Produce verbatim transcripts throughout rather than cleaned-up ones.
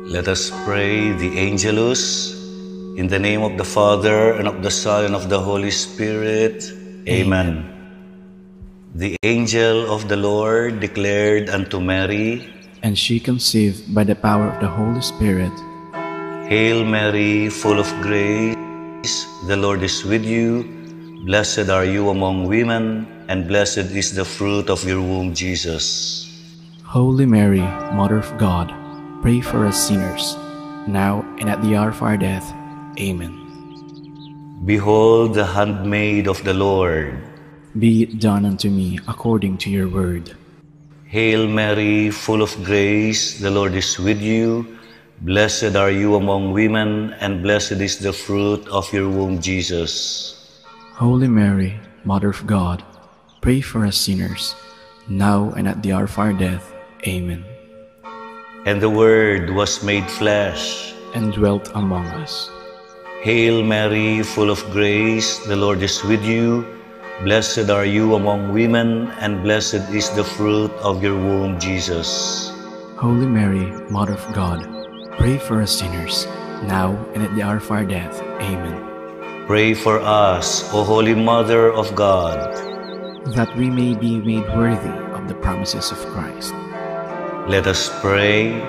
Let us pray the Angelus. In the name of the Father, and of the Son, and of the Holy Spirit. Amen. The angel of the Lord declared unto Mary, and she conceived by the power of the Holy Spirit. Hail Mary, full of grace, the Lord is with you. Blessed are you among women, and blessed is the fruit of your womb, Jesus. Holy Mary, Mother of God, pray for us sinners, now and at the hour of our death. Amen. Behold the handmaid of the Lord. Be it done unto me according to your word. Hail Mary, full of grace, the Lord is with you. Blessed are you among women, and blessed is the fruit of your womb, Jesus. Holy Mary, Mother of God, pray for us sinners, now and at the hour of our death. Amen. And the Word was made flesh and dwelt among us. Hail Mary, full of grace, the Lord is with you. Blessed are you among women, and blessed is the fruit of your womb, Jesus. Holy Mary, Mother of God, pray for us sinners, now and at the hour of our death. Amen. Pray for us, O Holy Mother of God, that we may be made worthy of the promises of Christ. Let us pray.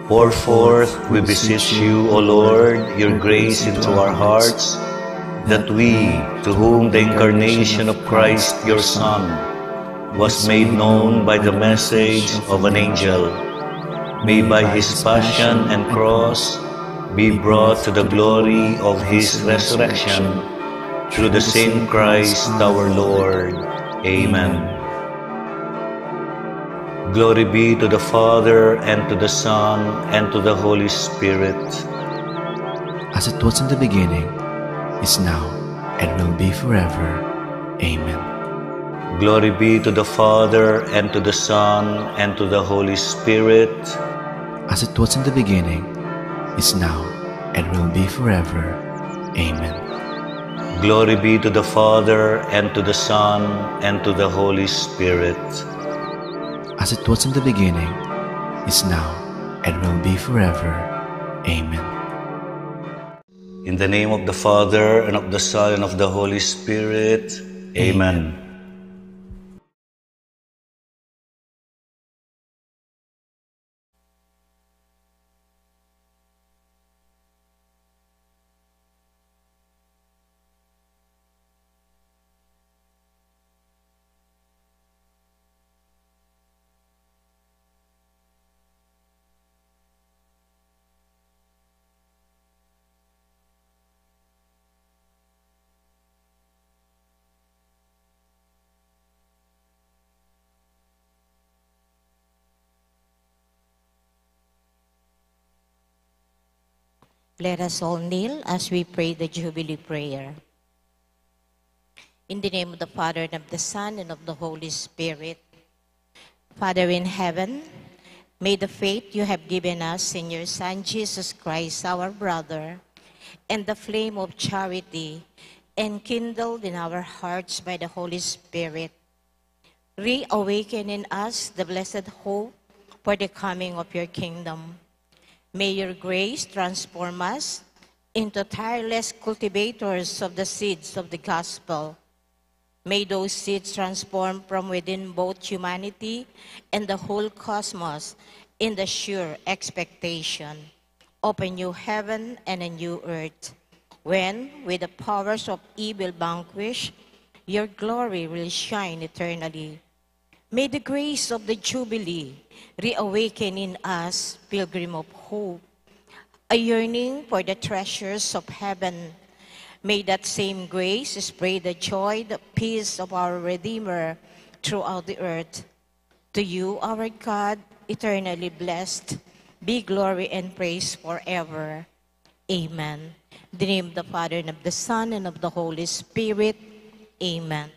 Pour forth, we beseech you, O Lord, your grace into our hearts, that we, to whom the incarnation of Christ, your Son, was made known by the message of an angel, may by his passion and cross be brought to the glory of his resurrection, through the same Christ our Lord. Amen. Glory be to the Father, and to the Son, and to the Holy Spirit. As it was in the beginning, is now, and will be forever. Amen. Glory be to the Father, and to the Son, and to the Holy Spirit. As it was in the beginning, is now, and will be forever. Amen. Glory be to the Father, and to the Son, and to the Holy Spirit. As it was in the beginning, is now, and will be forever. Amen. In the name of the Father, and of the Son, and of the Holy Spirit. Amen. Let us all kneel as we pray the Jubilee prayer. In the name of the Father, and of the Son, and of the Holy Spirit. Father in heaven, may the faith you have given us in your Son, Jesus Christ, our brother, and the flame of charity, enkindled in our hearts by the Holy Spirit, reawaken in us the blessed hope for the coming of your kingdom. May your grace transform us into tireless cultivators of the seeds of the gospel. May those seeds transform from within both humanity and the whole cosmos in the sure expectation of a new heaven and a new earth, when, with the powers of evil vanquished, your glory will shine eternally. May the grace of the Jubilee reawaken in us, pilgrim of hope, a yearning for the treasures of heaven. May that same grace spread the joy, the peace of our Redeemer throughout the earth. To you, our God, eternally blessed, be glory and praise forever. Amen. In the name of the Father, and of the Son, and of the Holy Spirit. Amen.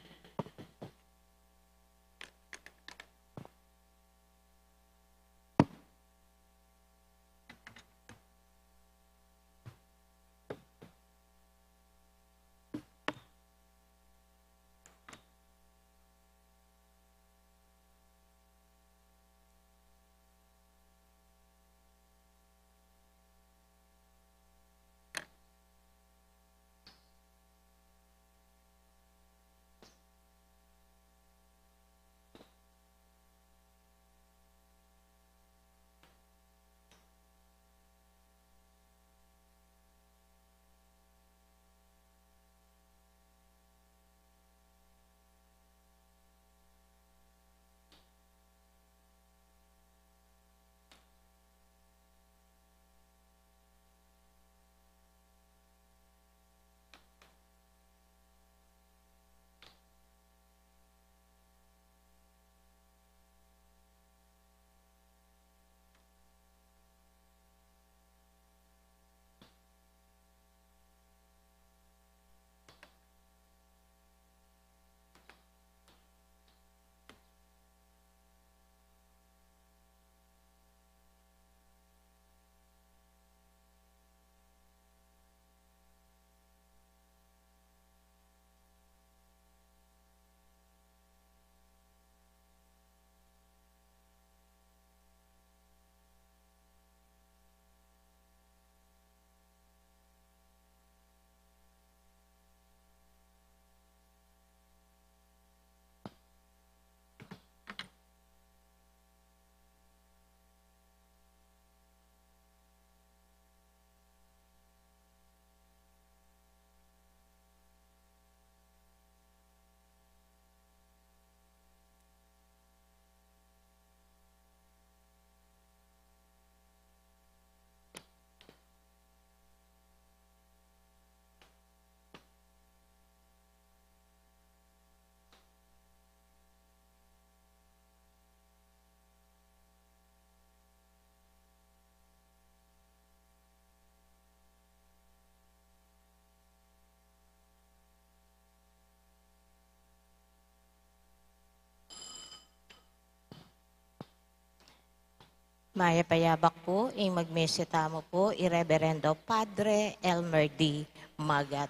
Mayap a yabak pu, ing magmisa tamu pu, i Reverendo Padre Elmer D. Magat.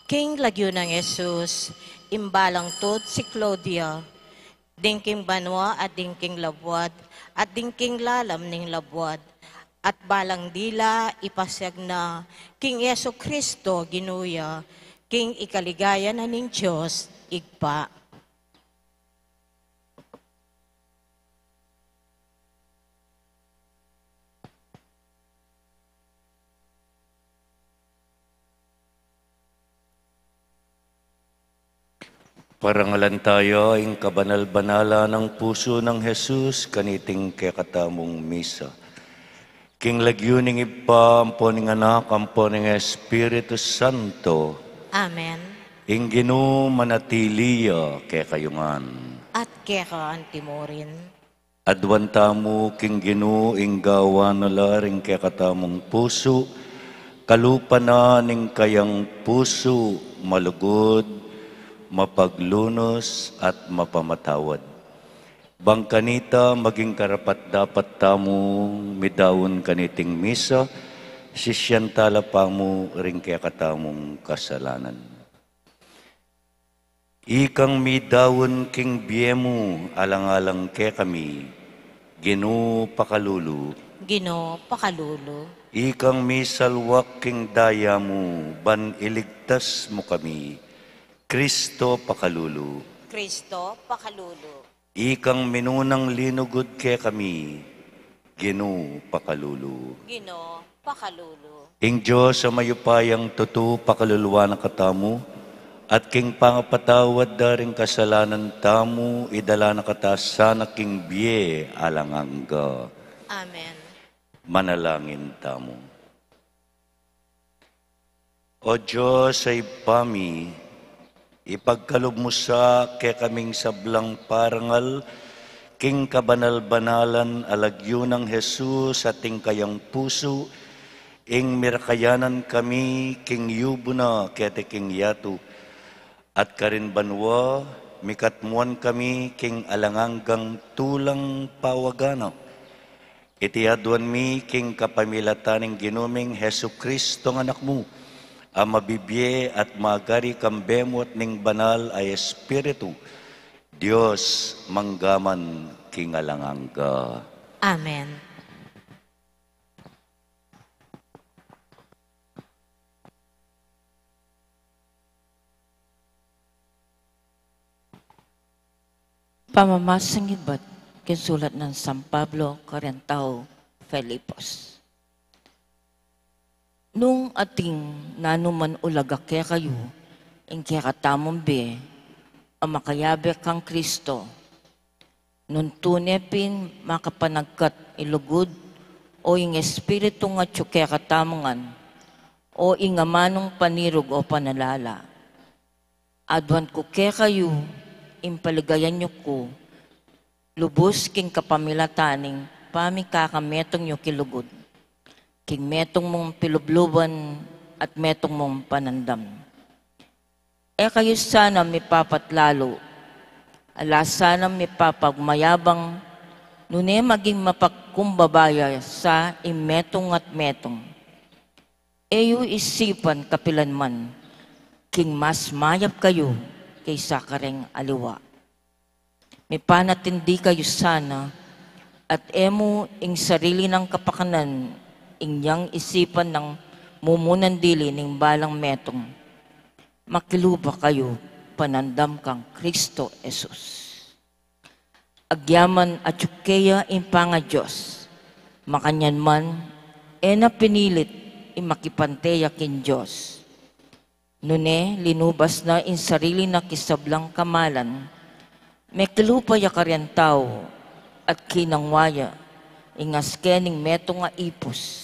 King lagyu nang Jesus, imbalang tud si Claudia, ding king banua at ding king labuad, at ding king lalam ning labuad, at balang dila ipasiag na king Jesu Cristo Ginu ya, king ikaligaya na ning Dios Ibpa. Parangalan taya ing kabanal-banalan nang pusu nang Jesus kaniting kekatamung misa. King lagyu ning Ibpa, ampo ning Anak, ampo ning Espiritu Santo. Amen. Ing Ginu manatili ya kekayu ngan. At keka antimurin. Aduan tamu king Ginu ing gawan na la ring kekatamung pusu, kalupa na ning kayang pusu, malugud, mapaglunus, at mapamatawad. Bang kanita maging karapat-dapat tamung midaun kaniting misa, sisian tala pamu ring kekatamung kasalanan. Ikang midaun king bie mu, alang-alang kekami, Ginu pakalulu. Ginu pakalulu. Ikang misalwak king daya mu, ban iligtas mu kami, Cristo pakalulu. Cristo pakalulu. Ikang minunang linugud kekami, Ginu pakalulu. Ginu pakalulu. Ing Dios a mayupayang tutu pakaluluan na katamu, at king pangapatawad da ring kasalanan tamu, idala na kata sana king bie alang angga. Amen. Manalangin tamu. O Dios a Ibpa mi, ipagkalub mu sa kekaming sablang parangal king kabanal-banalan a lagyu nang Jesus at ing kayang pusu, ing mirakayanan kami king yubu na keti king yatu, at karin banua, mikatmuan kami king alang anggang tulang pawagan na. Iti aduan mi king kapamilatan ning Ginu ming Jesucristo a Anak mu, a mabibie at magari kambe mu at ning Banal a Espiritu, Dios, mangga man king alang angga. Amen. Pamamasang ibat king sulat nang San Pablo kareng tau Filipos. Nung ating nanuman ulaga kekayu ing kekatamung bie a makayabe kang Cristo, nung tune pin makapanagkat i lugud o ing Espiritu ngan atyu kekatamu ngan, o ing amanung panirug o panalala. Aduan ku kekayu ing paligayan yu ku lubus king kapamilatan ning pamikakametung yu king lugud, king metung mung pilubluban at metung mung panandam. E kayu sana mipapatlalu, ala sana mipapagmayabang, nune maging mapagkumbaba ya sa ing metung at metung. E yu isipan kapilan man king mas mayap kayu kesa kareng aliwa. Mipanatindi kayu sana, at e mu ing sarili nang kapakanan ing yang isipan nang mumunan dili ning balang metung. Makilupa kayu panandam kang Cristo Jesus. Agyaman atyu keya ing pangaDios. Makanyan man, e na pinilit ing makipante ya king Dios. Nune, linubas na ing sarili na king sablang kamalan, mekilupa ya kareng tau, at kinangwa ya ing aske ning metung a ipus.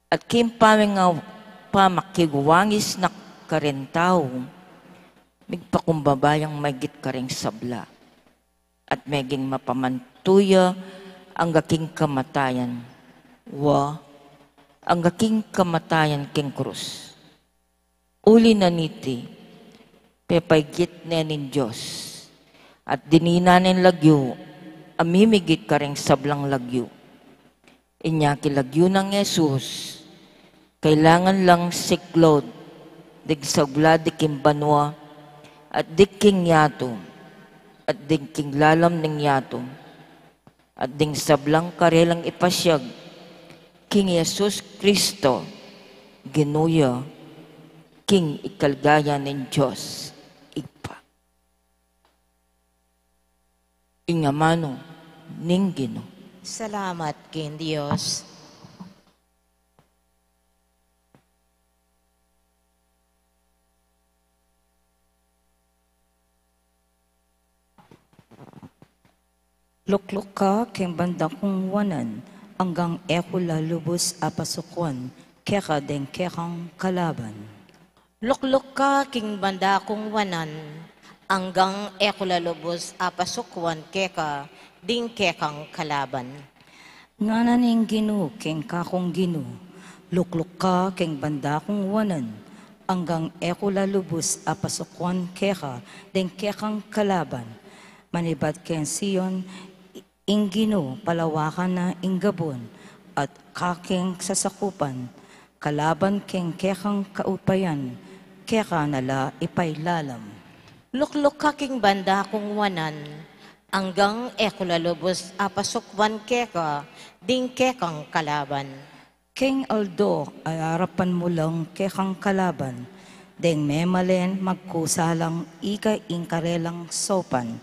At king pamanga-, pamakiguwangis na kareng tau, migpakumbaba yang maigit kareng sabla, at meging mapamantu ya angga king kamatayan, wa, angga king kamatayan king krus. Uli na niti, pepaigit ne ning Dios, at dininan neng lagyu a mimigit kareng sablang lagyu. Inya king lagyu nang Jesus, kailangan lang siklaud ding sagladi king banua, at ding king yatu, at ding king lalam ning yatu, at ding sablang karelang ipasyag king Jesus Cristo, Ginu ya, king ikaligaya ning Dios Ibpa. Ing amanu ning Ginu. Salamat king Dios. Lukluk ka king banda kung wanan, anggang e ku la lubus apasukuan keka deng kekang kalaban. Lukluk ka king banda kung wanan, anggang e ku la lubus apasukuan keka ding kekang kalaban. Ngana ning Ginu king kakung Ginu, lukluk ka king banda kung wanan, anggang e ku la lubus apasukuan keka ding kekang kalaban. Manibat keng Sion, ing Ginu palawakan na ing gabun, at kaking sasakupan, kalaban keng kekang kaupayan, keka na la ipailalam. Lukluk ka king banda kung wanan, anggang e ku la lubus apasukuan keka ding kekang kalaban. Keng aldo a arapan mu lang kekang kalaban, deng memalen magkusa lang ika ing karelang saupan,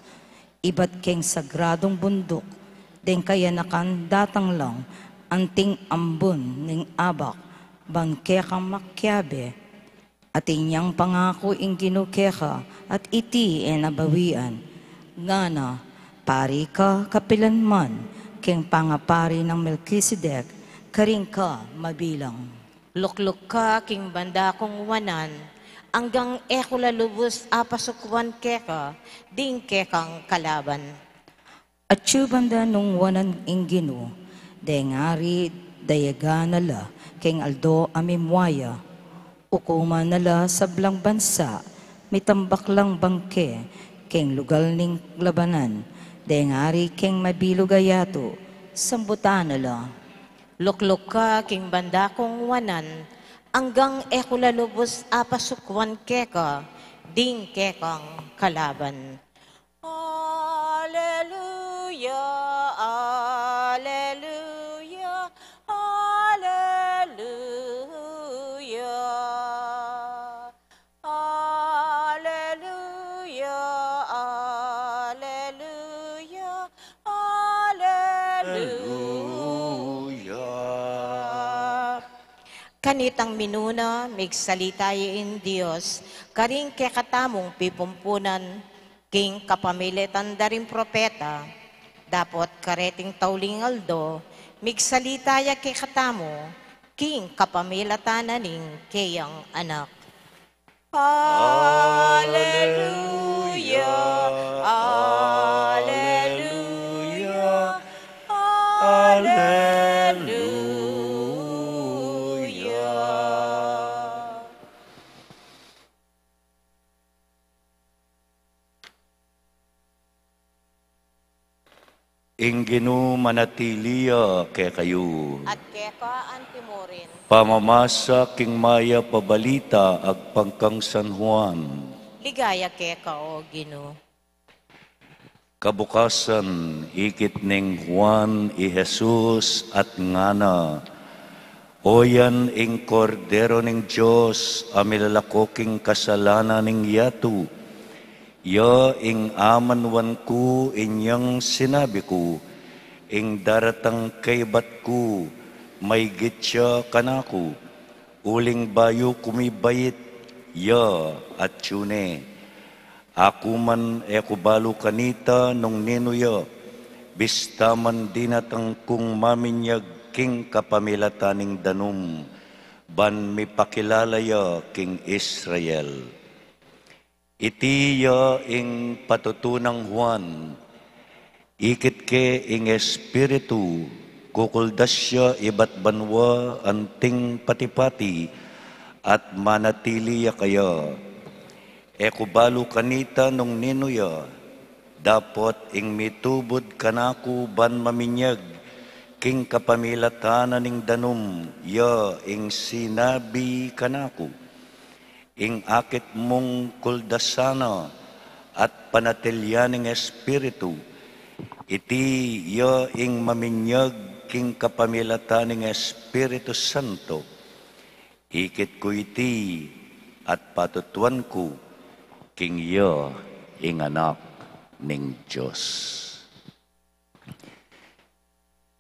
ibat keng sagradung bunduk, deng kayanakan datang lang, anting ambun ning abak, ban kekang makiabe. Atin yang pangaku ing Ginu keka, at iti e na bawian. Ngana, pari ka kapilan man, keng pangapari nang Melkisedek, karin ka mabilang. Lukluk ka king banda kung wanan, anggang e ku la lubus apasukuan keka ding kekang kalaban. Atyu banda nung wanan ing Ginu, deng ari dayagan na la keng aldo a mimua ya. Ukuman na la sablang bansa, mitambak lang bangke keng lugal ning labanan, deng ari keng mabilug a yatu, sambutan na la. Lukluk ka king banda kung wanan, anggang e ku la lubus apasukuan keka ding kekang kalaban. Aleluya, aleluya, aleluya. Aleluya, aleluya, aleluya. Kanitang minuna, migsalita ya ing Dios karing kekatamung pipumpunan, king kapamilatan da ring propeta, dapot kareting tauling aldo, migsalita ya kekatamu, king kapamilatan na ning keyang anak. Aleluya, aleluya, aleluya. Ing Ginu manatili ya kekayu. At keka anti mu rin. Pamamasa king mayap a balita agpang kang San Juan. Ligaya keka, O Ginu. Kabukasan, ikit neng Juan i Jesus at ngana, "O yan ing Kordero ning Dios a milalako king kasalanan ning yatu." Ya ing amanuan ku inyang sinabi ku, ing daratang kaybat ku, maygit ya kanaku, uling bayu ku mibait, ya atyu ne. Aku man e ku balu kanita nung ninu ya, bista man dinatang kung maminyag king kapamilatan ning danum, ban mipakilala ya king Israel. Iti ya ing patutu nang Juan, ikit ke ing Espiritu, kukuldas ya ibat banua anting pati-pati, at manatili ya kaya. E ku balu kanita nung ninu ya, Dapot ing mitubud kanaku ban maminyag king kapamilatan na ning danum, ya ing sinabi kanaku, ing akit mung kuldasan na at panatilian ning Espiritu, iti ya ing maminyag king kapamilatan ning Espiritu Santo. Ikit ku iti at patutuan ku king ya ing Anak ning Dios.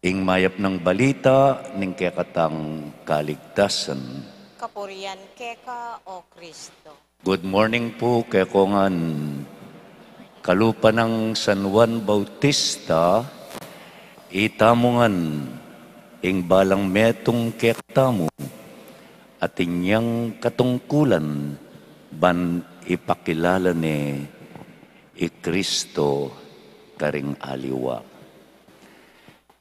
Ing mayap nang balita ning kekatang kaligtasan. Kapurian keka, O Kristo. Good morning pu kekongan. Kalupa nang San Juan Bautista, itamu ngan ing balang metung kekatamu, atin yang katungkulan ban ipakilala ne i Kristo karing aliwa.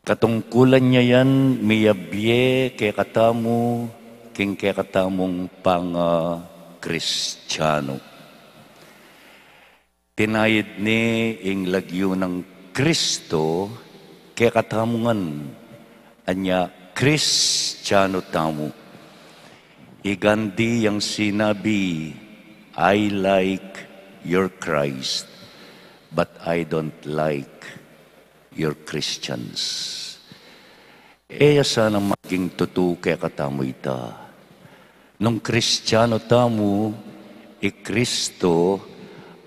Katungkulan na yan miyabie kekatamu king kekatamung panga-Kristiano. Tinayid ne ing lagyu nang Kristo kekatamu ngan, anya Kristiano tamu. I Gandhi yang sinabi, "I like your Christ, but I don't like your Christians." E ya sana maging tutu kekatamu ita. Nung Kristiano tamu, i Kristo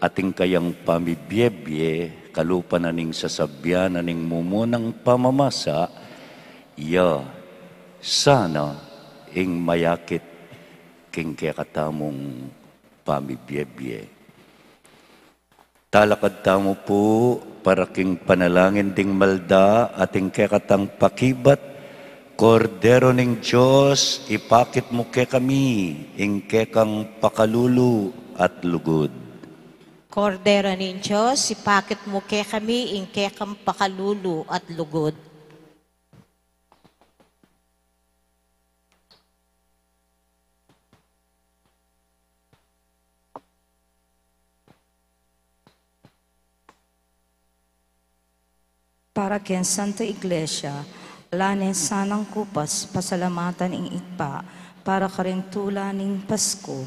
at ing kayang pamibiebie, kalupa na ning sasabian na ning mumunang pamamasa, ya sana ing mayakit king kekatamung pamibiebie. Talakad tamu pu para king panalangin ding malda at ing kekatang pakibat. Kordero ning Dios, ipakit mu kekami ing kekang pakalulu at lugud. Kordero ning Dios, ipakit mu kekami ing kekang pakalulu at lugud. Para keng Santa Iglesia, ala ne sanang kupas pasalamatan ing Ibpa para karing tula ning Pasku,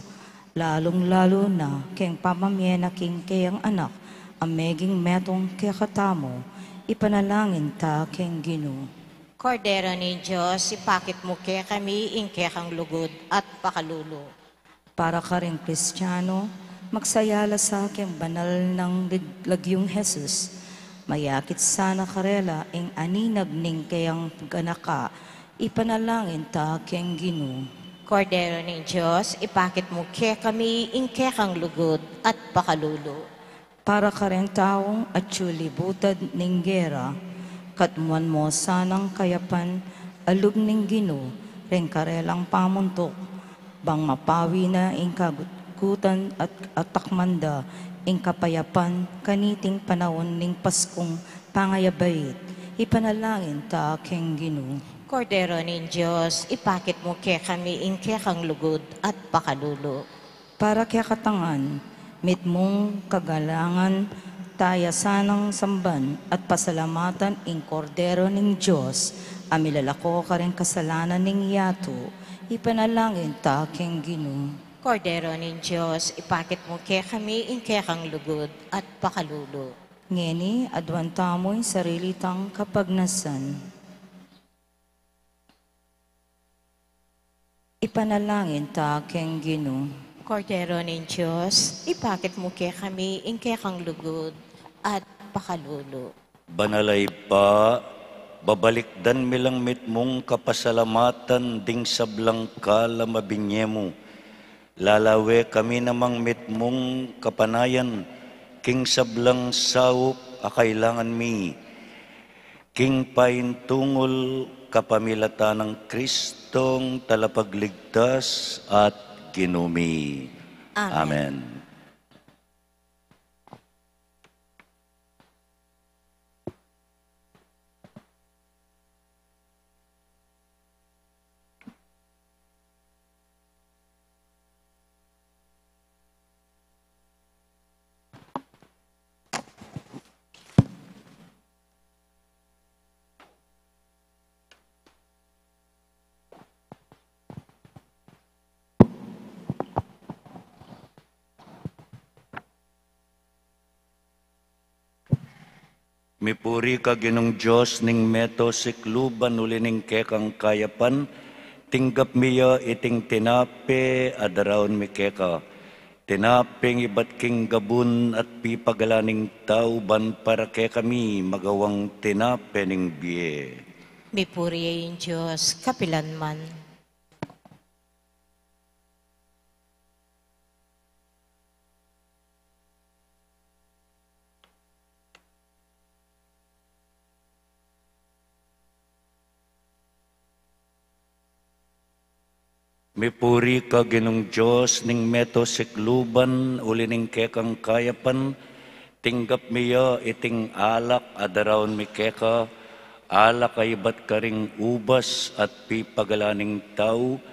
lalung-lalu na keng pamamie na king keyang Anak a meging metung kekatamu. Ipanalangin ta keng Ginu. Kordero ning Dios, ipakit mu kekami ing kekang lugud at pakalulu. Para karing Kristiano, magsaya la sa keng banal nang lig-, lagyung Jesus, mayakit sana karela ing aninag ning keyang ganaka. Ipanalangin ta keng Ginu. Kordero ning Dios, ipakit mu kekami ing kekang lugud at pakalulu. Para karing taung atyu libutad ning gera, katmuan mu sanang kayapan a lub ning Ginu ring karelang pamuntuk, bang mapawi na ing kagutgutan at atakman da ing kapayapan kaniting panaun ning Paskung pangayabait. Ipanalangin ta keng Ginu. Kordero ning Dios, ipakit mu kekami ing kekang lugud at pakalulu. Para kekatang mitmung kagalangan, taya sanang samban at pasalamatan ing Kordero ning Dios a milalako karing kasalanan ning yatu. Ipanalangin ta keng Ginu. Kordero ning Dios, ipakit mu kekami ing kekang lugud at pakalulu. Ngeni, aduan tamu ing sarili tang kapagnasan. Ipanalangin ta keng Ginu. Kordero ning Dios, ipakit mu kekami ing kekang lugud at pakalulu. Banal a Ibpa, babalikdan mi lang mitmung kapasalamatan ding sablang kal a mabinye mu. Lalawe kami namang mitmung kapanayan king sablang saup a kailangan mi. King paintungul kapamilatan nang Kristong Talapagligtas at Ginu mi. Amen. Amen. Mipuri ka, Ginung Dios ning meto sikluban, uli ning kekang kayapan, tinggap mi ya iting tinape a daraun mi keka. Tinapeng ibat king gabun at pipagalan ning tau ban para kekami magawang tinape ning bie. Mipuri ya ing Dios kapilan man. Mipuri ka, Ginung Dios ning meto sikluban, uli ning kekang kayapan, tinggap mi ya iting alak a daraun mi keka, alak a ibat karing ubas at pipagalan ning tau,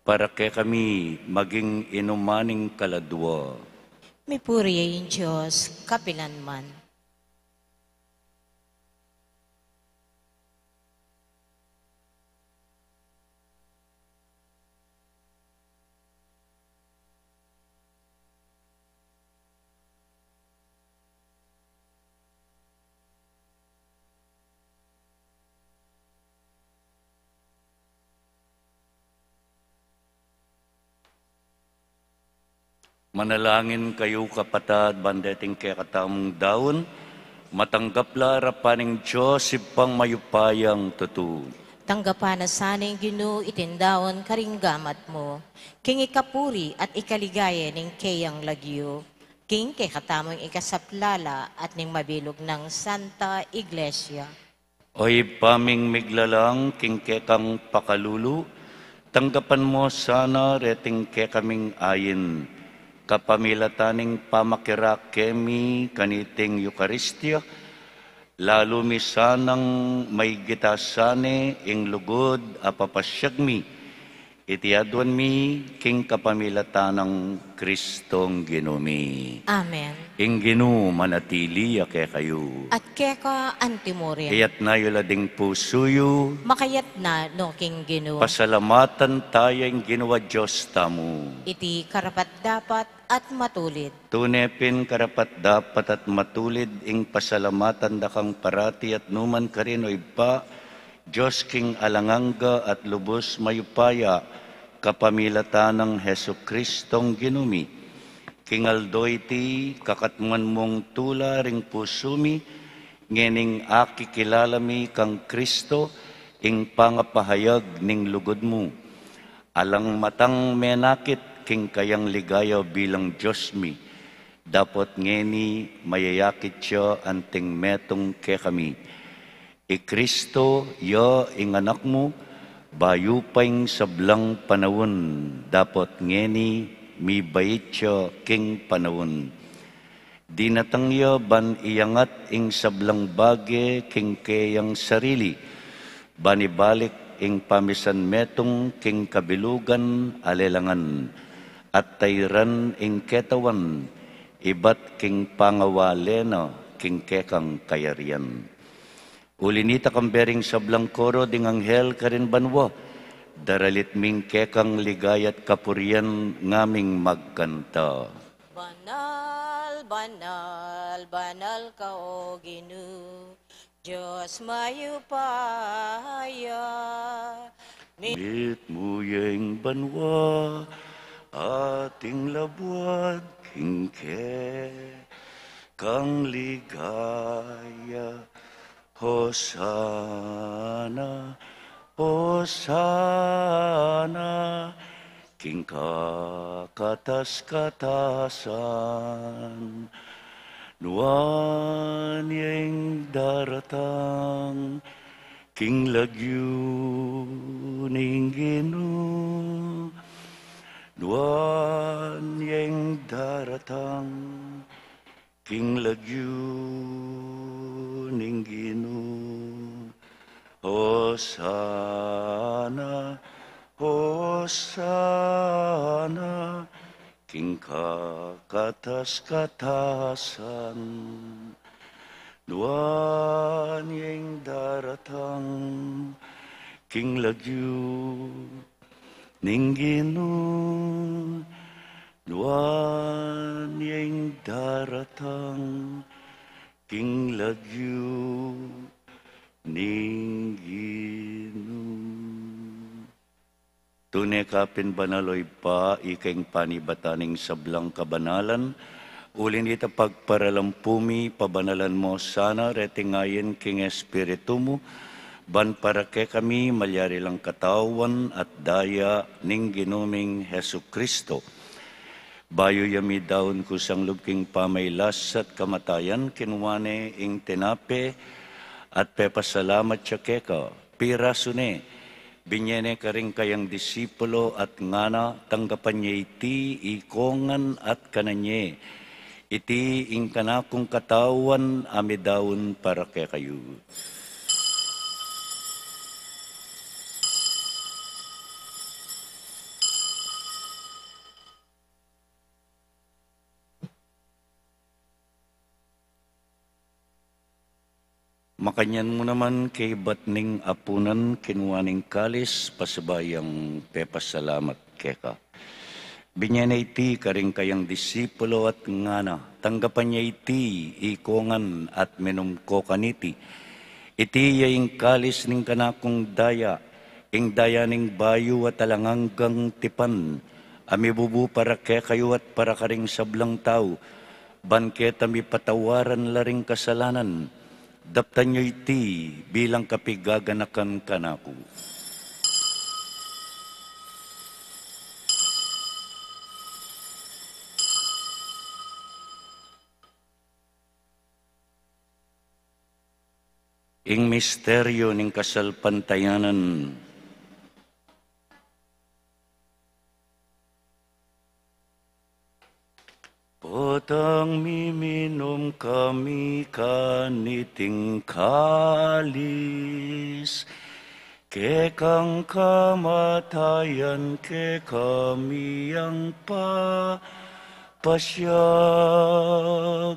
para kekami maging inuman ning kaladua. Mipuri ya ing Dios kapilan man. Manalangin kayu, kapatad, ban deting kekatamung daun, matanggap la arapan ning Dios Ibpang mayupayang tutu. Tanggapan na sa ning Ginu iting daun karing gamat mu, king ikapuri at ikaligaya ning keyang lagyu, king kekatamung ikasaplala at ning mabilug nang Santa Iglesia. O Ibpa ming miglalang, king kekang pakalulu, tanggapan mo sana reting kekaming ain, kapamilatan ning pamakirake mi kaniting Eukaristia, lalu mi sanang maigit a sane ing lugud a papasyag mi, iti aduan mi king kapamilatan nang Kristong Ginu mi. Amen. Ing Ginu manatili ya kekayu. At keka antimurin. Iyatna yu la ding pusu yu. Makayatna no king Ginu. Pasalamatan taya ing Ginu a Dios tamu. Iti karapat-dapat at matulid. Tune pin karapat-dapat at matulid ing pasalamatan da kang parati at numan karin, o Ibpa, Dios king alang angga at lubus mayupaya, kapamilatan nang Jesucristong Ginu mi. King aldo iti, kakatmuan mung tula ring pusu mi, ngening akikilala mi kang Cristo, ing pangapahayag ning lugud mu. Alang matang menakit king kayang ligaya bilang Dios mi, dapot ngeni mayayakit ya anting metung kekami. I Cristo ya ing Anak mu, bayu pa ing sablang panaun, dapot ngeni mibait ya king panaun. Dinatang ya ban iyangat ing sablang bage king keyang sarili, ban ibalik ing pamisan metung king kabilugan a lelangan, at tairan ing ketawan ibat king pangawale na king kekang kayarian. Uli nita, kambe ring sablang koro ding anghel karin banua, daralit ming kekang ligaya't kapurian ngaming magkanta. Banal, banal, banal ka, O Ginu, Dios mayupaya. Mitmu ya ing banua, at ing labuad king kekang ligaya. Hosana, Hosana, king kakatas-katasan. Nuan ya ing daratang king lagyu ning Ginu. Nuan ya ing daratang king lagyu ning Ginu. Hosana, Hosana, king kakatas-katasan. Nuan ya ing daratang king lagyu ning Ginu. Nuan ya ing daratang King lagyu ning Ginu. Tune ka pin banal, o Ibpa, ika ing panibatan ning sablang kabanalan. Uli nita pagparalampu mi, pabanalan mu sana reting ayin king Espiritu mu, ban para kekami malyari lang katawan at daya ning Ginu ming Jesucristo. Bayu ya midaun kusang lub king pamailas at kamatayan, kinua ne ing tinape at pepasalamat ya keka, pirasu ne, binye ne karing kayang disipulo at ngana, tanggapan ye iti ikongan at kanan ye. Iti ing kanakung katawan a midaun para kekayu. Makanyan mu naman kaibat ning apunan, kinua ne ing kalis, pasibayu yang pepasalamat keka, binye ne iti karing kayang disipulo at ngana, tanggapan ye iti ikongan at minum ko kaniti. Iti ya ing kalis ning kanakung daya, ing daya ning bayu at alang anggang tipan, a mibubu para kekayu at para karing sablang tau, ban keta mipatawaran la ring kasalanan. Daptan yu iti bilang kapigaganakan kanaku. Ing misteryu ning kasalpantayanan. Potang miminum kami kaniting kalis, kekang kamatayan kekami yang papasiag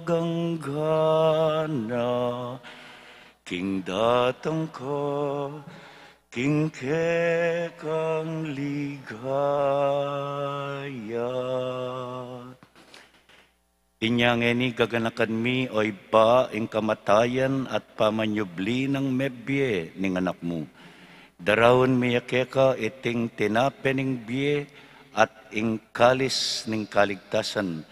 anggana, king datang ka, king kekang ligaya. Inya ngeni gaganakan mi, o Ibpa, ing kamatayan at pamanyubli nang mebie ning Anak mu. Daraun mi ya keka iting tinape ning bie at ing kalis ning kaligtasan.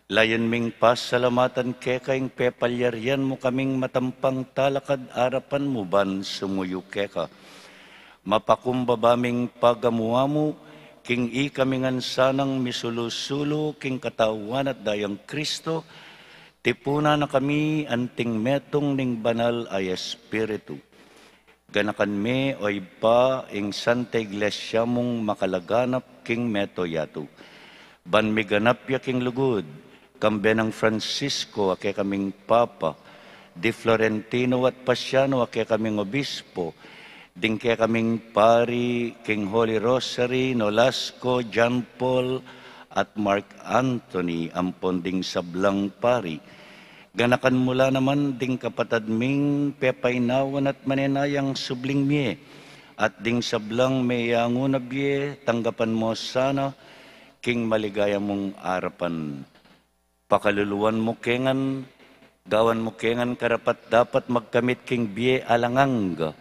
Layun ming pasalamatan keka ing pepalyarian mu kaming matampang talakad arapan mu ban sumuyu keka. Mapakumbaba ming pagamu-amu, king ikami ngan sanang misulu-sulu king katawan at dayang Kristo, tipunan na kami anting metung ning Banal a Espiritu. Ganakan me, o Ibpa, ing Santa Iglesia mung makalaganap king mabilug a yatu. Ban miganap ya king lugud, kambe nang Francisco a kekaming Papa, di Florentino at Pasiano a kekaming Obispo, ding kekaming pari king Holy Rosary, Nolasco, John Paul, at Mark Anthony, ampon ding sablang pari. Ganakan mu la naman ding kapatad ming pepainawan at manenayang subling mie, at ding sablang meyangu na bie, tanggapan mu sana king maligaya mung arapan. Pakaluluan mu ke ngan, gawan mu ke ngan karapat-dapat magkamit king bie alang angga,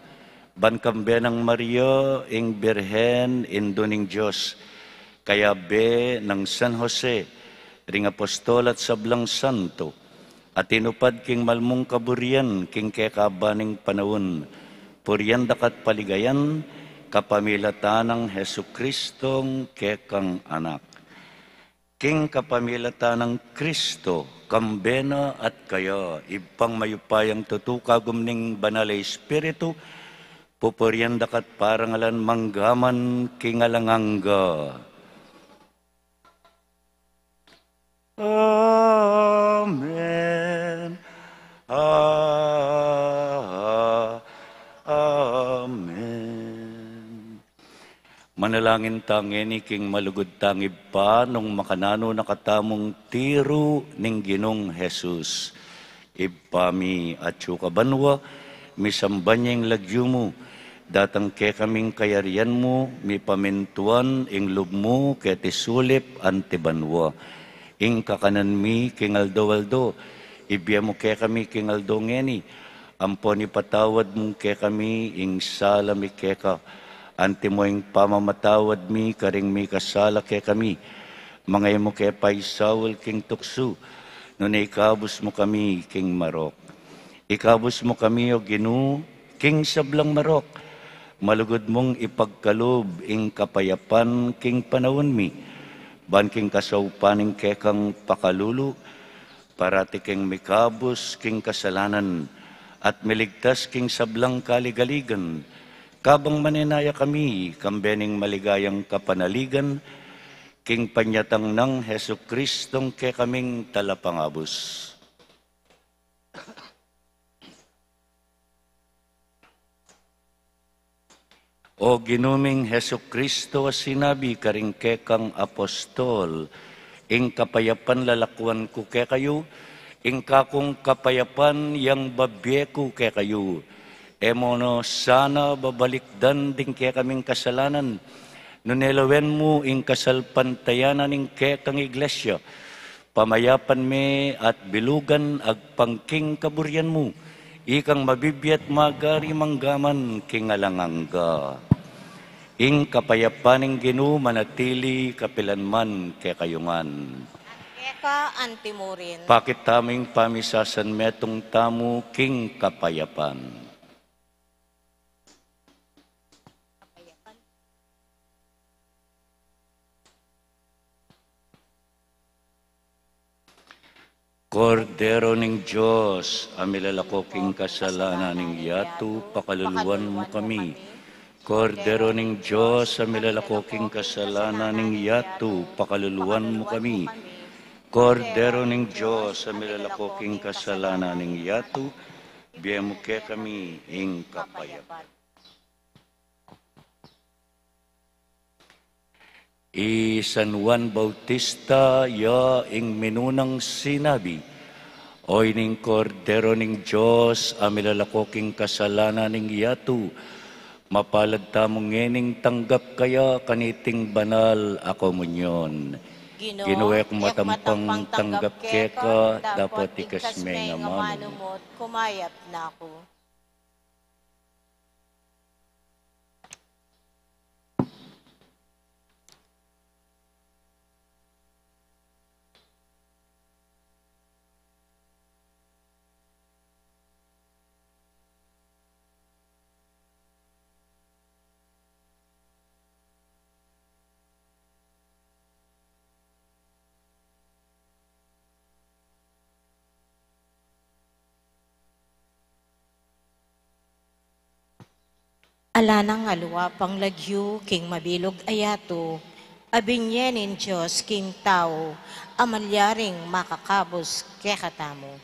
ban kambe nang Maria ing Birhen, Indu ning Dios, kayabe nang San Jose, ring apostol at sablang santo, a tinupad king malmung kaburian king kekaba ning panaun, purian daka at paligayan, kapamilatan nang Jesucristong kekang Anak. King kapamilatan nang Kristo, kambe na at kaya, Ibpang mayupayang tutu, kagum ning Banal a Espiritu, pupurian daka at parangalan mangga man king alang angga. Amen. Ah, amen. Manalangin ta ngeni king malugud tang Ibpa, nung makananu na katamung tiru ning Ginung Jesus. Ibpa mi, atsu ka banua, misamban ya ing lagyu mu, datang kekami ing kayarian mu, mipamintuan ing lub mu keti sulip anti banua. Ing kakanan mi king aldo-aldo, ibie mu kekami king aldo ngeni, ampon ipatawad mu kekami ing sala mi keka, antimo ing pamamatawad mi karing mikasala kekami. Manga e mu ke paisaul king tuksu, nune ikabus mu kami king marok. Ikabus mu kami, O Ginu, king sablang marok. Malugud mung ipagkalub ing kapayapan king panaun mi, ban king kasaupan ning kekang pakalulu, parati keng mikabus king kasalanan, at miligtas king sablang kaligaligan, kabang manenaya kami kambe ning maligayang kapanaligan, king panyatang nang Jesucristong kekaming Talapangabus. O Ginu ming Jesucristo, a sinabi karing kekang apostol, ing kapayapan lalakuan ku kekayu, ing kakung kapayapan yang babie ku kekayu. E mu no sana babalikdan ding kekaming kasalanan, nune lawen mu ing kasalpantayanan ning kekang iglesia. Pamayapan me at bilugan agpang king kaburian mu, ikang mabibie at magari mangga man king alang angga. Ing kapayapan ning Ginu manatili kapilan man kekayu ngan. Keka anti mu rin. Pakit tamu ing pamisasanmetung tamu king kapayapan. Kordero ning Dios, a milalako king kasalanan ning yatu, pakaluluan mu kami. Kordero ning Dios, a milalako king kasalanan ning yatu, pakaluluan mu kami. Kordero ning Dios, a milalako king kasalanan ning yatu, bie mu kekami ing kapayapan. I San Juan Bautista ya ing minunang sinabi, "Oyni ing Kordero ning Dios, a milalako king kasalanan ning yatu." Mapalad tamu ngening tanggap kaya kaniting banal a komunyon. Ginu, e ku matampang tanggap keka, dapot ikas me ing amanu mu, kumayap na ku. Ala nang aliwa pang lagyu king mabilug a yatu, a binie ning Dios king tau, a malyaring makakabus kekatamu.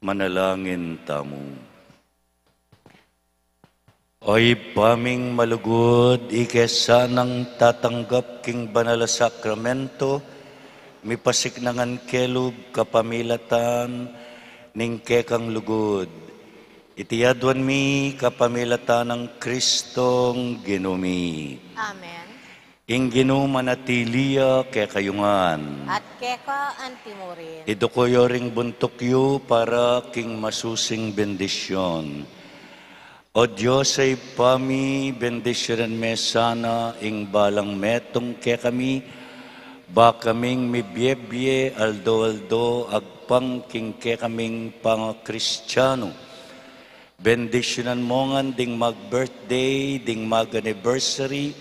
Manalangin tamu. O Ibpa ming malugud, ike sanang tatanggap king banal a sakramento, mipasiknangan ke lub kapamilatan ning kekang lugud. Iti aduan mi kapamilatan nang Kristong Ginu mi. Amen. Ing Ginu manatili ya kekayu ngan. At keka antimurin. Iduku yu ring buntuk yu para king masusing bendisyon. O Dios a Ibpa mi, bendisyunan me sana ing balang metung kekami, ba kaming mibiebie aldo-aldo agpang king kekaming pangakristiano. Bendisyunan mu ngan ding mag-birthday, ding mag-anniversary,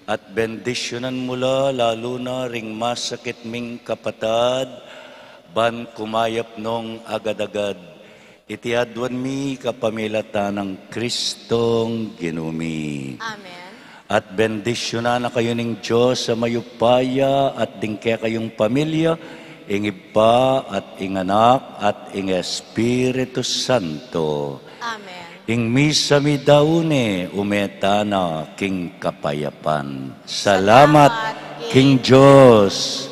at bendisyunan mu la lalu na ring masakit ming kapatad, ban kumayap nong agad-agad. Iti aduan mi kapamilatan nang Kristong Ginu mi. Amen. At bendisyunan na kayu ning Dios a mayupaya at ding kekayung pamilya, ing Ibpa at ing Anak at ing Espiritu Santo. Amen. Ing misa mi daun ne, ume tana king kapayapan. Salamat king Dios.